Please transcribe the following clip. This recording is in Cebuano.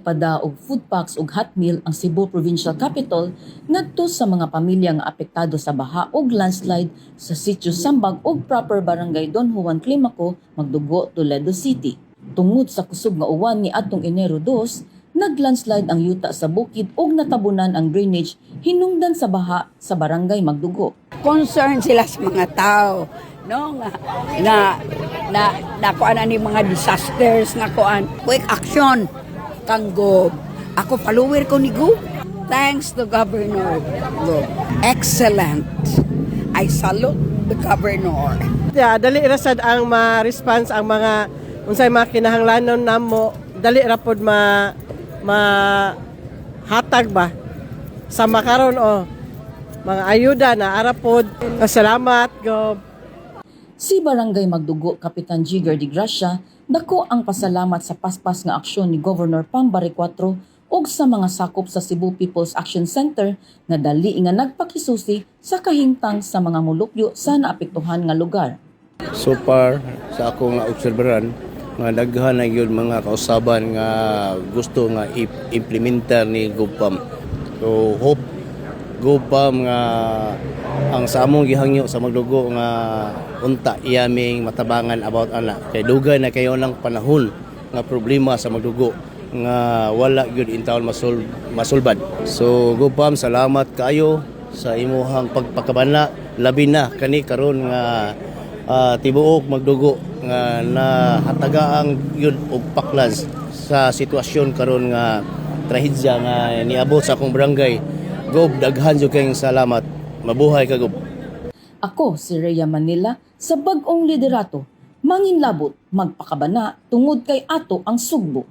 Nagpada og food packs ug hot meal ang Cebu Provincial Capitol ngadto sa mga pamilya nga apektado sa baha ug landslide sa Sitio Sambag ug proper Barangay Don Juan Climaco, Magdugo, Toledo City. Tungod sa kusog nga uwan ni adtong Enero 2, naglandslide ang yuta sa bukid ug natabunan ang drainage hinungdan sa baha sa Barangay Magdugo. Concern sila sa mga tao, no, nga na na na kuan ani mga disasters nga kuan, quick action kang Gob. Ako, follower ko ni Gob. Thanks to Governor Gob. Excellent. I salute the governor. Yeah, dali ra sad ang ma-response ang mga unsay mga kinahanglanon namo, dali ra pod ma ma hatag ba sa makaron o mga ayuda na ara pod. Salamat, Gob. Si Barangay Magdugo Kapitan Jigger de Gracia, dako ang pasalamat sa paspas nga aksyon ni Governor Pam Baricuatro ug sa mga sakop sa Cebu People's Action Center nga dali nga nagpakisusi sa kahimtang sa mga mulupyo sa naapektuhan nga lugar. So far, sa akong obserbaran nga daghan na gyud mga kausaban nga gusto nga i-implementar ni Gov Pam. So hope, Gov Pam, nga ang sa among gihangyo sa Magdugo nga unta iyaming matabangan about ana kay dugay na kayo ng panahon nga problema sa Magdugo nga wala gyud intawon masulbad. So Gov Pam, salamat kaayo sa imuhang pagpakabana, labi na kani karon nga tibuok Magdugo nga nahatagaang yun og paklas sa sitwasyon karon nga trahedya nga niabot sa akong barangay. Gob, daghan jud kayong salamat. Mabuhay ka, Gob. Ako si Rhea Manila sa bag-ong liderato. Manginlabot, magpakabana tungod kay ato ang Sugbo.